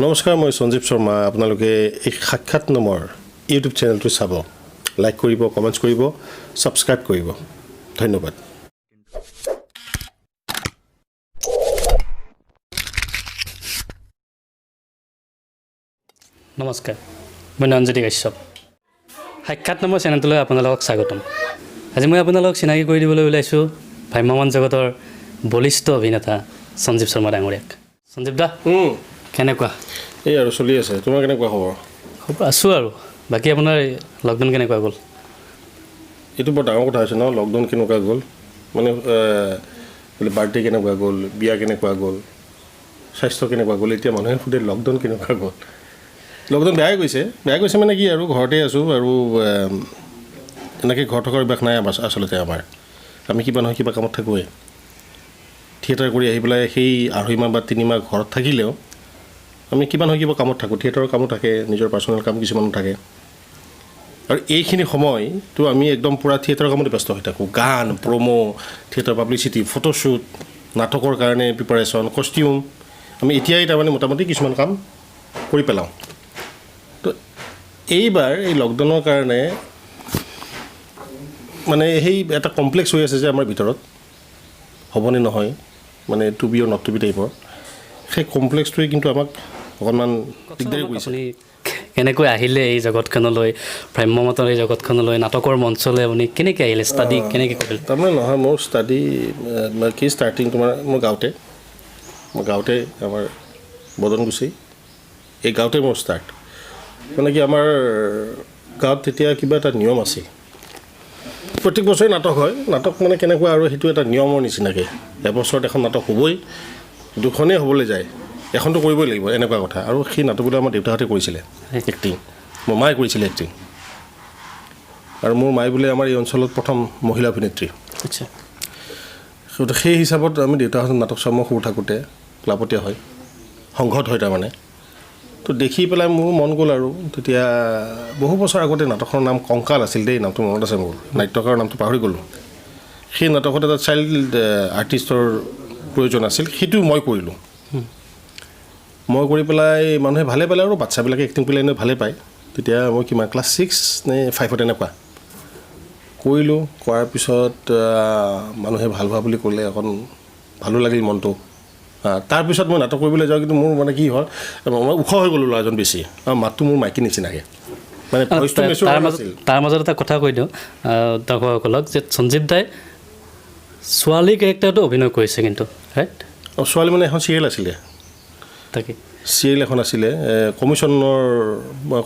নমস্কাৰ, মই সঞ্জীৱ শৰ্মা। আপোনালোকে এই সাক্ষাৎ নামৰ ইউটিউব চেনেলটো চাব, লাইক কৰিব, কমেণ্টছ কৰিব, ছাবস্ক্ৰাইব কৰিব। ধন্যবাদ। নমস্কাৰ, মই নয়নজ্যোতি কাশ্যপ। সাক্ষাৎ নামৰ চেনেলটোলৈ আপোনালোকক স্বাগতম। আজি মই আপোনালোকক চিনাকি কৰি দিবলৈ ওলাইছোঁ ভ্ৰাম্যমাণ জগতৰ বলিষ্ঠ অভিনেতা সঞ্জীৱ শৰ্মা ডাঙৰীয়াক। সঞ্জীৱ দা, কেনেকুৱা? এই আৰু চলি আছে। তোমাৰ কেনেকুৱা খবৰ? খবৰ আছোঁ আৰু। বাকী আপোনাৰ লকডাউন কেনেকুৱা গ'ল? এইটো বৰ ডাঙৰ কথা হৈছে ন, লকডাউন কেনেকুৱা গ'ল মানে, বোলে বাৰ্থডে কেনেকুৱা গ'ল, বিয়া কেনেকুৱা গ'ল, স্বাস্থ্য কেনেকুৱা গ'ল, এতিয়া মানুহে সোধে লকডাউন কেনেকুৱা গ'ল। লকডাউন বেয়াই গৈছে। বেয়া গৈছে মানে কি আৰু, ঘৰতে আছোঁ আৰু এনেকৈ ঘৰত থকাৰ অভ্যাস নাই আমাৰ। আচলতে আমি কিবা নহয় কিবা কামত থাকোঁৱেই। থিয়েটাৰ কৰি আহি পেলাই সেই 2.5 মাহ বা 3 মাহ ঘৰত থাকিলেও আমি কিবা নহয় কিবা কামত থাকোঁ। থিয়েটাৰৰ কামো থাকে, নিজৰ পাৰ্চনেল কাম কিছুমানো থাকে। আৰু এইখিনি সময়টো আমি একদম পূৰা থিয়েটাৰৰ কামতে ব্যস্ত হৈ থাকোঁ। গান, প্ৰম', থিয়েটাৰ পাব্লিচিটি, ফটোশ্বুট, নাটকৰ কাৰণে প্ৰিপাৰেশ্যন, কষ্টিউম, আমি এতিয়াই তাৰমানে মোটামুটি কিছুমান কাম কৰি পেলাওঁ। তো এইবাৰ এই লকডাউনৰ কাৰণে মানে সেই এটা কমপ্লেক্স হৈ আছে যে আমাৰ ভিতৰত হ'বনে নহয়, মানে to be or not to be টাইপৰ সেই কমপ্লেক্সটোৱে কিন্তু আমাক অকণমান দিগদাৰী কৰিছে। আপুনি কেনেকৈ আহিলে এই জগতখনলৈ, ভ্ৰাম্যমাণৰ এই জগতখনলৈ, নাটকৰ মঞ্চলৈ আপুনি কেনেকৈ আহিলে, ষ্টাডি কেনেকৈ কৰিলে? তাৰমানে নহয়, মোৰ ষ্টাডি কি ষ্টাৰ্টিং তোমাৰ মোৰ গাঁৱতে, মোৰ গাঁৱতে আমাৰ বদনগুচি, এই গাঁৱতে মোৰ ষ্টাৰ্ট। মানে কি, আমাৰ গাঁৱত তেতিয়া কিবা এটা নিয়ম আছিল, প্ৰত্যেক বছৰে নাটক হয়। নাটক মানে কেনেকুৱা আৰু, সেইটো এটা নিয়মৰ নিচিনাকৈ এবছৰত এখন নাটক হ'বই, দুখনেই হ'বলৈ যায়, এখনতো কৰিবই লাগিব, এনেকুৱা কথা। আৰু সেই নাটকবিলাক আমাৰ দেউতাহঁতে কৰিছিলে এক্টিং, মোৰ মায়ে কৰিছিলে এক্টিং। আৰু মোৰ মায়ে বোলে আমাৰ এই অঞ্চলত প্ৰথম মহিলা অভিনেত্ৰী। সেই হিচাপত আমি দেউতাহঁতৰ নাটক চাওঁ। মই সৰু থাকোঁতে ক্লাবতে হয়, সংঘত হয় তাৰমানে। তো দেখি পেলাই মোৰ মন গ'ল। আৰু তেতিয়া বহু বছৰ আগতে নাটকখনৰ নাম কংকাল আছিল দেই, নামটো মনত আছে মোৰ, নাট্যকাৰৰ নামটো পাহৰি গ'লোঁ। সেই নাটকত এটা চাইল্ড আৰ্টিষ্টৰ প্ৰয়োজন আছিল, সেইটো মই কৰিলোঁ। মই কৰি পেলাই মানুহে ভালে পালে আৰু বাচ্ছাবিলাকে এক্টিং কৰিলে এনেও ভালে পায়। তেতিয়া মই কিমান ক্লাছ 6 নে 5ত এনেকুৱা কৰিলোঁ। কৰাৰ পিছত মানুহে ভাল হোৱা বুলি ক'লে, অকণ ভালো লাগিল মনটো। তাৰপিছত মই নাটক কৰিবলৈ যাওঁ, কিন্তু মোৰ মানে কি হ'ল, মই ওখ হৈ গ'লোঁ ল'ৰাজন বেছি, আৰু মাতটো মোৰ মাইকী নিচিনাকৈ, মানে ভইচটো মেচুৰ হোৱা নাছিল। তাৰ মাজত এটা কথা কৈ দিওঁ দৰ্শকসকলক যে সঞ্জীৱ দাই ছোৱালী কেৰেক্টাৰটো অভিনয় কৰিছে কিন্তু, ৰাইট? অঁ, ছোৱালী মানে এখন চিৰিয়েল আছিলে। তাকে। চিৰিয়েল এখন আছিলে,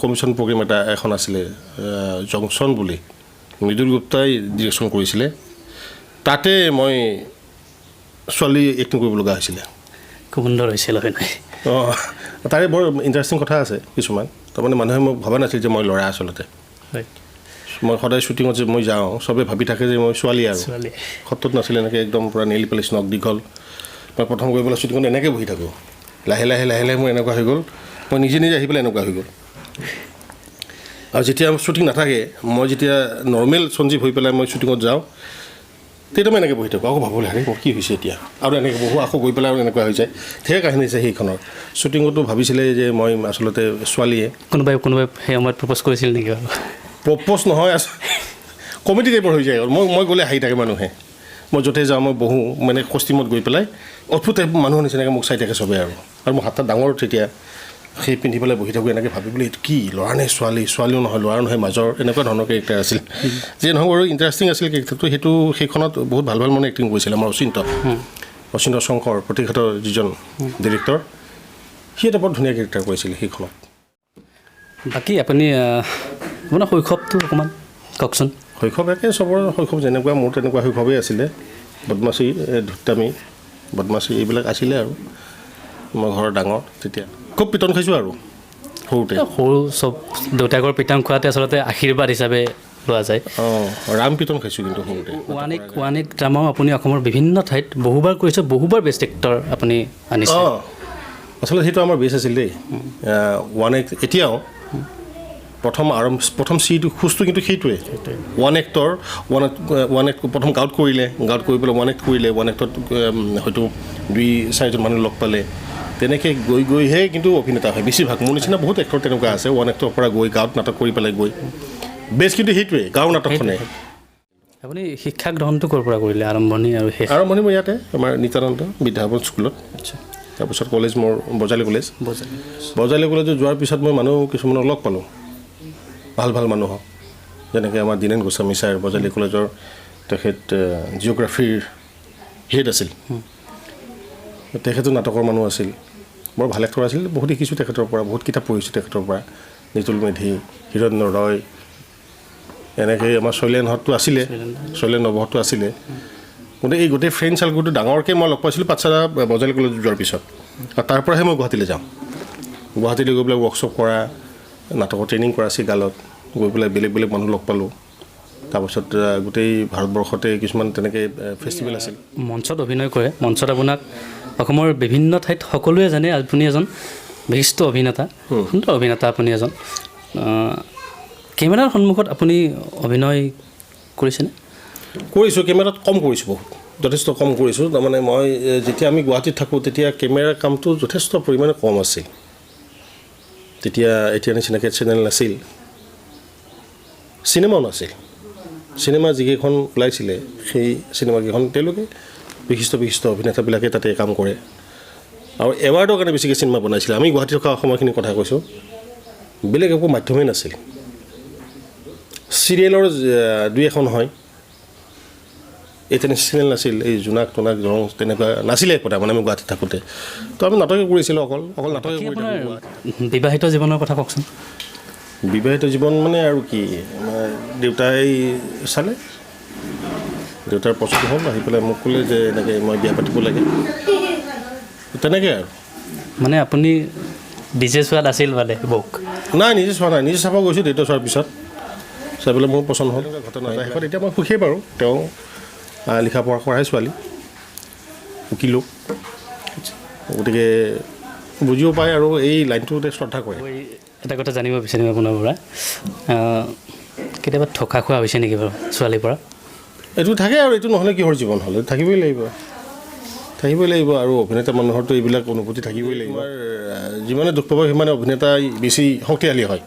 কমিশ্যন প্ৰগ্ৰেম এটা এখন আছিলে, জংচন বুলি, মৃদুল গুপ্তাই ডিৰেকশ্যন কৰিছিলে। তাতে মই ছোৱালী এক্টিং কৰিব লগা হৈছিলে। খুব সুন্দৰ হৈছিল অভিনয়। অঁ, তাৰে বৰ ইণ্টাৰেষ্টিং কথা আছে কিছুমান। তাৰমানে মানুহে মোক ভবা নাছিল যে মই ল'ৰা আচলতে। মই সদায় শ্বুটিঙত যে মই যাওঁ, চবে ভাবি থাকে যে মই ছোৱালী আৰু। ছোৱালী। সত্ৰত নাছিলে, এনেকৈ একদম পূৰা নেইল পলিচ, নখ দীঘল। মই প্ৰথম গৈ পেলাই শ্বুটিঙত এনেকৈ বহি থাকোঁ। লাহে লাহে লাহে লাহে মোৰ এনেকুৱা হৈ গ'ল, মই নিজে নিজে আহি পেলাই এনেকুৱা হৈ গ'ল। আৰু যেতিয়া শ্বুটিং নাথাকে, মই যেতিয়া নৰ্মেল সঞ্জীৱ হৈ পেলাই মই শ্বুটিঙত যাওঁ, তেতিয়া মই এনেকৈ বহি থাকোঁ। আকৌ ভাবোঁ, আৰে মোৰ কি হৈছে এতিয়া, আৰু এনেকৈ বহোঁ, আকৌ গৈ পেলাই আৰু এনেকুৱা হৈ যায়। ঢেৰ কাহিনী আছে সেইখনৰ। শ্বুটিঙতো ভাবিছিলে যে মই আচলতে ছোৱালীয়ে। কোনোবাই সেই সময়ত প্ৰপ'জ কৰিছিল নেকি বাৰু? প্ৰপ'জ নহয়, কমেডি টাইপৰ হৈ যায়। মই গ'লে হাঁহি থাকে মানুহে। মই য'তে যাওঁ, মই বহোঁ মানে কষ্টিউমত গৈ পেলাই অদ্ভুত টাইপ মানুহৰ নিচিনাকৈ মোক চাই থাকে চবেই। আৰু মোৰ হাতটা ডাঙৰ তেতিয়া, সেই পিন্ধি পেলাই বহি থাকোঁ এনেকৈ, ভাবি পেলাই এইটো কি ল'ৰা নে ছোৱালী, ছোৱালীও নহয় ল'ৰাও নহয়, মাজৰ এনেকুৱা ধৰণৰ কেৰেক্টাৰ আছিল। যিয়ে নহওক বাৰু ইণ্টাৰেষ্টিং আছিল কেৰেক্টাৰটো। সেইখনত বহুত ভাল ভাল মানে এক্টিং কৰিছিলে আমাৰ অচিন্ত শংকৰ, প্ৰতিঘাতৰ যিজন ডিৰেক্টৰ, সি এটা বৰ ধুনীয়া কেৰেক্টাৰ কৰিছিলে সেইখনত। বাকী আপোনাৰ শৈশৱটো অকণমান কওকচোন। শৈশৱ একে চবৰ শৈশৱ যেনেকুৱা, মোৰ তেনেকুৱা শৈশৱেই আছিলে। বদমাচি, ধূৰ্তামি, বদমাচি এইবিলাক আছিলে। আৰু মই ঘৰৰ ডাঙৰ, তেতিয়া খুব পিটন খাইছোঁ আৰু সৰুতে। সৰু চব দেউতাকৰ পিটন খোৱাতে আচলতে আশীৰ্বাদ হিচাপে লোৱা যায়। অঁ, ৰাম পিটন খাইছোঁ কিন্তু সৰুতে। ওৱান এক ড্ৰামাও আপুনি অসমৰ বিভিন্ন ঠাইত বহুবাৰ কৰিছে, বহুবাৰ বেষ্ট এক্টৰ আপুনি আনিছে। অঁ, আচলতে সেইটো আমাৰ বেষ্ট আছিল দেই। ওৱান এক এতিয়াও প্ৰথম চিটো খোজটো কিন্তু সেইটোৱে। ওৱান এক্টৰ, ওৱান এক্ট প্ৰথম গাঁৱত কৰিলে, গাঁৱত কৰি পেলাই ওৱান এক্ট কৰিলে, ওৱান এক্টত হয়তো 2-4জন মানুহ লগ পালে, তেনেকৈ গৈ গৈহে কিন্তু অভিনেতা হয় বেছিভাগ। মোৰ নিচিনা বহুত এক্টৰ তেনেকুৱা আছে, ওৱান এক্টৰ পৰা গৈ গাঁৱত নাটক কৰি পেলাই গৈ বেছ, কিন্তু সেইটোৱে গাঁৱৰ নাটকখনে। আপুনি শিক্ষা গ্ৰহণটো ক'ৰ পৰা কৰিলে, আৰম্ভণি আৰু শেষ? আৰম্ভণি মই ইয়াতে আমাৰ নিত্যানন্দ বিদ্যাভৱন স্কুলত। আচ্ছা। তাৰপিছত কলেজ মোৰ বজালী কলেজ। বজালী। বজালী কলেজত যোৱাৰ পিছত মই মানুহ কিছুমানক লগ পালোঁ, ভাল ভাল মানুহক, যেনেকৈ আমাৰ দীনেন গোস্বামী ছাৰ, বজালী কলেজৰ তেখেত জিঅ'গ্ৰাফীৰ হেড আছিল, তেখেতো নাটকৰ মানুহ আছিল, বৰ ভাল এক্টৰ আছিল। বহুত শিকিছোঁ তেখেতৰ পৰা, বহুত কিতাপ পঢ়িছোঁ তেখেতৰ পৰা, নিতুল মেধি, হিৰণ্য ৰয়, এনেকৈ আমাৰ শৈলেনহঁতটো আছিলে, শৈলেন নৱহঁতটো আছিলে। গতিকে এই গোটেই ফ্ৰেণ্ড চাৰ্কলটো ডাঙৰকৈ মই লগ পাইছিলোঁ পাঠশালা বজালী কলেজত যোৱাৰ পিছত, আৰু তাৰ পৰাহে মই গুৱাহাটীলৈ যাওঁ। গুৱাহাটীলৈ গৈ পেলাই ৱৰ্কশ্বপ কৰা, নাটকৰ ট্ৰেইনিং কৰা, চিগালত গৈ পেলাই বেলেগ বেলেগ মানুহ লগ পালোঁ। তাৰপাছত গোটেই ভাৰতবৰ্ষতে কিছুমান তেনেকৈ ফেষ্টিভেল আছিল। মঞ্চত অভিনয় কৰে, মঞ্চত আপোনাক অসমৰ বিভিন্ন ঠাইত সকলোৱে জানে, আপুনি এজন বিশিষ্ট অভিনেতা, সুন্দৰ অভিনেতা আপুনি এজন। কেমেৰাৰ সন্মুখত আপুনি অভিনয় কৰিছেনে? কৰিছোঁ, কেমেৰাত কম কৰিছোঁ, বহুত যথেষ্ট কম কৰিছোঁ। তাৰমানে মই যেতিয়া আমি গুৱাহাটীত থাকোঁ তেতিয়া কেমেৰাৰ কামটো যথেষ্ট পৰিমাণে কম আছিল। তেতিয়া এতিয়া নিচিনাকৈ চেনেল নাছিল, চিনেমাও নাছিল। চিনেমা যিকেইখন ওলাইছিলে সেই চিনেমাকেইখন তেওঁলোকে বিশিষ্ট বিশিষ্ট অভিনেতাবিলাকে তাতে কাম কৰে আৰু এৱাৰ্ডৰ কাৰণে বেছিকৈ চিনেমা বনাইছিলে। আমি গুৱাহাটীত থকা সময়খিনিৰ কথা কৈছোঁ, বেলেগ একো মাধ্যমেই নাছিল। চিৰিয়েলৰ দুই এখন হয়, এই তেনে চেনেল নাছিল, এই জোনাক টোনাক ৰং তেনেকুৱা নাছিলে একো। তাৰমানে আমি গুৱাহাটীত থাকোঁতে তো আমি নাটকে কৰিছিলোঁ, অকল অকল নাটকে কৰি আপোনাৰ থাকোঁ গুৱাহাটীত। বিবাহিত জীৱনৰ কথা কওকচোন। বিবাহিত জীৱন মানে আৰু কি, আমাৰ দেউতাই চালে, দেউতাৰ পচন্দ হ'ল, আহি পেলাই মোক ক'লে যে এনেকৈ মই বিয়া পাতিব লাগে, তেনেকৈ আৰু। মানে আপুনি নিজে চোৱাত আছিল মানে বৌক? নাই, নিজে চোৱা নাই, নিজে চাব গৈছোঁ দেউতা চোৱাৰ পিছত, চাই পেলাই মোৰ পচন্দ হ'ল। ঘটনা এটা শেষত এতিয়া মই সুখীয়ে বাৰু। তেওঁ লিখা পঢ়া কৰাই ছোৱালী, উকিলো, গতিকে বুজিও পায় আৰু এই লাইনটোতে শ্ৰদ্ধা কৰে। মই এটা কথা জানিব বিচাৰিম আপোনাৰ পৰা, কেতিয়াবা ধোকা খোৱা হৈছে নেকি বাৰু ছোৱালীৰ পৰা? এইটো থাকে আৰু, এইটো নহ'লে কিহৰ জীৱন হ'ল, এইটো থাকিবই লাগিব, থাকিবই লাগিব। আৰু অভিনেতা মানুহৰতো এইবিলাক অনুভূতি থাকিবই লাগিব। যিমানে দুখ পাব সিমানে অভিনেতাই বেছি শক্তিশালী হয়।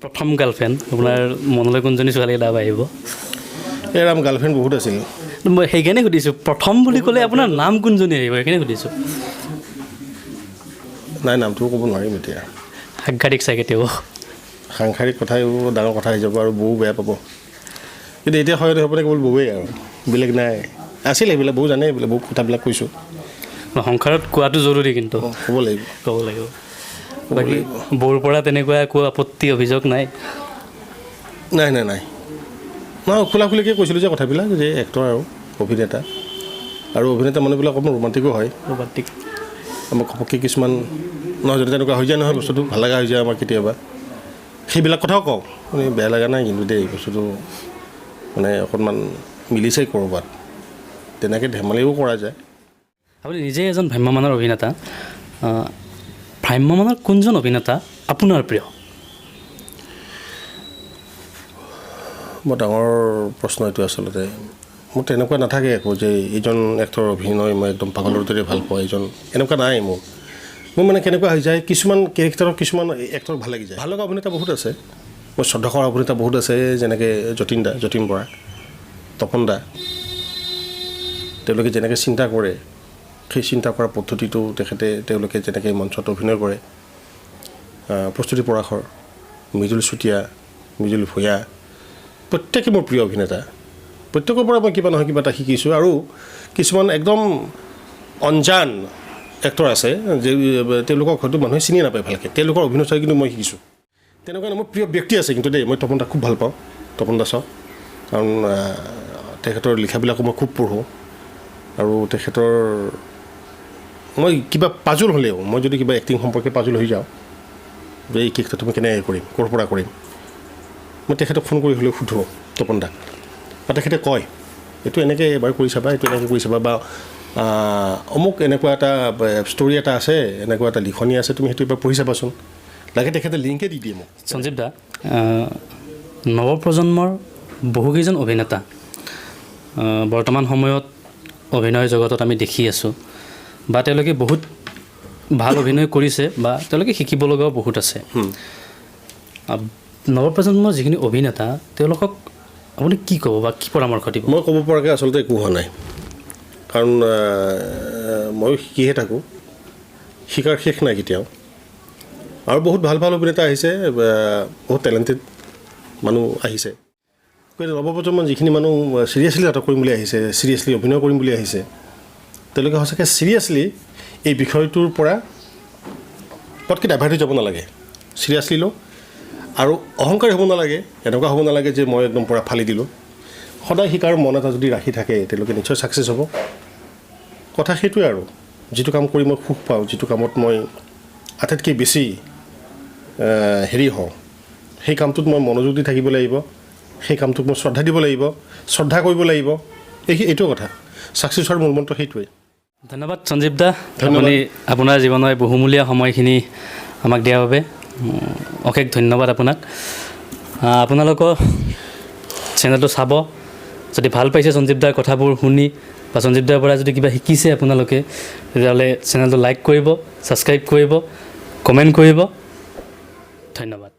প্ৰথম গাৰ্লফ্ৰেণ্ড আপোনাৰ মনলৈ কোনজনী ছোৱালীৰ নাম আহিব? এই ৰাম, গাৰ্লফ্ৰেণ্ড বহুত আছিল। মই সেইকাৰণে সুধিছোঁ, প্ৰথম বুলি ক'লে আপোনাৰ নাম কোনজনী আহিব সেইকাৰণে সুধিছোঁ। নাই, নামটোও ক'ব নোৱাৰিম এতিয়া। সাংঘাতিক চাগে তেওঁ। সাংসাৰিক কথা, এইবোৰ ডাঙৰ কথা হৈ যাব আৰু বৌ বেয়া পাব। কিন্তু এতিয়া হয় সপোনে কেৱল বৌৱেই আৰু বেলেগ নাই। আছিল এইবিলাক, বৌ জানে এইবিলাক, বৌ কথাবিলাক কৈছোঁ। সংসাৰত কোৱাটো জৰুৰী কিন্তু। ক'ব লাগিব, ক'ব লাগিব। বাকী বৌৰ পৰা তেনেকুৱা একো আপত্তি অভিযোগ নাই? নাই নাই নাই, নহয়, খোলা খুলিকৈ কৈছিলোঁ যে কথাবিলাক, যে এক্টৰ আৰু অভিনেতা, আৰু অভিনেতা মানুহবিলাক অকণমান ৰোমাণ্টিকো হয়। ৰোমাণ্টিক। আমাৰ ঘপককৈ কিছুমান নহয় যদি তেনেকুৱা হৈ যায় নহয়, বস্তুটো ভাল লগা হৈ যায় আমাৰ কেতিয়াবা, সেইবিলাক কথাও কওঁ, মানে বেয়া লগা নাই কিন্তু দেই, বস্তুটো মানে অকণমান মিলিছে ক'ৰবাত, তেনেকৈ ধেমালিও কৰা যায়। আপুনি নিজে এজন ভ্ৰাম্যমানৰ অভিনেতা, ভ্ৰাম্যমানৰ কোনজন অভিনেতা আপোনাৰ প্ৰিয়? বৰ ডাঙৰ প্ৰশ্ন এইটো। আচলতে মোৰ তেনেকুৱা নাথাকে একো যে এইজন এক্টৰৰ অভিনয় মই একদম পাগলৰ দৰে ভাল পাওঁ, এইজন, এনেকুৱা নাই মোৰ। মোৰ মানে কেনেকুৱা হৈ যায়, কিছুমান কেৰেক্টাৰক কিছুমান এক্টৰক ভাল লাগি যায়। ভাল লগা অভিনেতা বহুত আছে, মই শ্ৰদ্ধা কৰা অভিনেতা বহুত আছে, যেনেকৈ যতীন দা, যতীন বৰা, তপন দা, তেওঁলোকে যেনেকৈ চিন্তা কৰে সেই চিন্তা কৰা পদ্ধতিটো তেওঁলোকে যেনেকৈ মঞ্চত অভিনয় কৰে, প্ৰস্তুতি পৰাশৰ, মৃদুল চুতীয়া, মৃদুল ভূঞা, প্ৰত্যেকে মোৰ প্ৰিয় অভিনেতা। প্ৰত্যেকৰ পৰা মই কিবা নহয় কিবা এটা শিকিছোঁ। আৰু কিছুমান একদম অঞ্জান এক্টৰ আছে যে তেওঁলোকক হয়তো মানুহে চিনি নাপায় ভালকৈ, তেওঁলোকৰ অভিনয় চাই কিন্তু মই শিকিছোঁ। তেনেকুৱা মোৰ প্ৰিয় ব্যক্তি আছে কিন্তু দেই, মই তপন দাক খুব ভাল পাওঁ, তপন দাসক, কাৰণ তেখেতৰ লিখাবিলাকো মই খুব পঢ়োঁ। আৰু তেখেতৰ মই কিবা পাজুল হ'লেও, মই যদি কিবা এক্টিং সম্পৰ্কে পাজুল হৈ যাওঁ যে এই কেৰেক্টাৰটো মই কেনেকৈ কৰিম, ক'ৰ পৰা কৰিম, মই তেখেতক ফোন কৰি হ'লেও সোধোঁ তপন দাক, বা তেখেতে কয় এইটো এনেকৈ এবাৰ কৰি চাবা, এইটো এনেকৈ কৰি চাবা, বা অমুক এনেকুৱা এটা ষ্টৰি এটা আছে, এনেকুৱা এটা লিখনি আছে, তুমি সেইটো এবাৰ পঢ়ি চাবাচোন, লাগে তেখেতে লিংকে দি দিয়ে মোক। সঞ্জীৱ দা, নৱপ্ৰজন্মৰ বহুকেইজন অভিনেতা বৰ্তমান সময়ত অভিনয় জগতত আমি দেখি আছোঁ, বা তেওঁলোকে বহুত ভাল অভিনয় কৰিছে বা তেওঁলোকে শিকিব লগাও বহুত আছে। নৱপ্ৰজন্মৰ যিখিনি অভিনেতা, তেওঁলোকক আপুনি কি ক'ব বা কি পৰামৰ্শ দিব? মই ক'ব পৰাকৈ আচলতে একো হোৱা নাই, কাৰণ ময়ো শিকিহে থাকোঁ, শিকাৰ শেষ নাই কেতিয়াও। আৰু বহুত ভাল ভাল অভিনেতা আহিছে, বহুত টেলেণ্টেড মানুহ আহিছে। গতিকে নৱপ্ৰজন্মৰ যিখিনি মানুহ চিৰিয়াছলি নাটক কৰিম বুলি আহিছে, চিৰিয়াছলি অভিনয় কৰিম বুলি আহিছে, তেওঁলোকে সঁচাকৈ চিৰিয়াছলি এই বিষয়টোৰ পৰা পটকৈ ডাইভাৰ্ট হৈ যাব নালাগে, চিৰিয়াছলি লওক আৰু অহংকাৰী হ'ব নালাগে। এনেকুৱা হ'ব নালাগে যে মই একদম পূৰা ফালি দিলোঁ। সদায় শিকাৰ মন এটা যদি ৰাখি থাকে, তেওঁলোকে নিশ্চয় ছাকচেছ হ'ব। কথা সেইটোৱে আৰু, যিটো কাম কৰি মই সুখ পাওঁ, যিটো কামত মই আটাইতকৈ বেছি হেৰি হওঁ, সেই কামটোত মই মনোযোগ দি থাকিব লাগিব, সেই কামটোক মই শ্ৰদ্ধা দিব লাগিব, শ্ৰদ্ধা কৰিব লাগিব। এইটোৱে কথা, ছাকচেছ হোৱাৰ মূল মন্ত্ৰ সেইটোৱেই। ধন্যবাদ সঞ্জীৱ দা। ধন্যবাদ। আপুনি আপোনাৰ জীৱনৰ বহুমূলীয়া সময়খিনি আমাক দিয়াৰ বাবে অশেষ ধন্যবাদ আপোনাক। আপোনালোকৰ চেনেলটো চাব, যদি ভাল পাইছে সঞ্জীৱ দাৰ কথাবোৰ শুনি বা সঞ্জীৱ দাৰ পৰা যদি কিবা শিকিছে আপোনালোকে, তেতিয়াহ'লে চেনেলটো লাইক কৰিব, ছাবস্ক্ৰাইব কৰিব, কমেণ্ট কৰিব। ধন্যবাদ।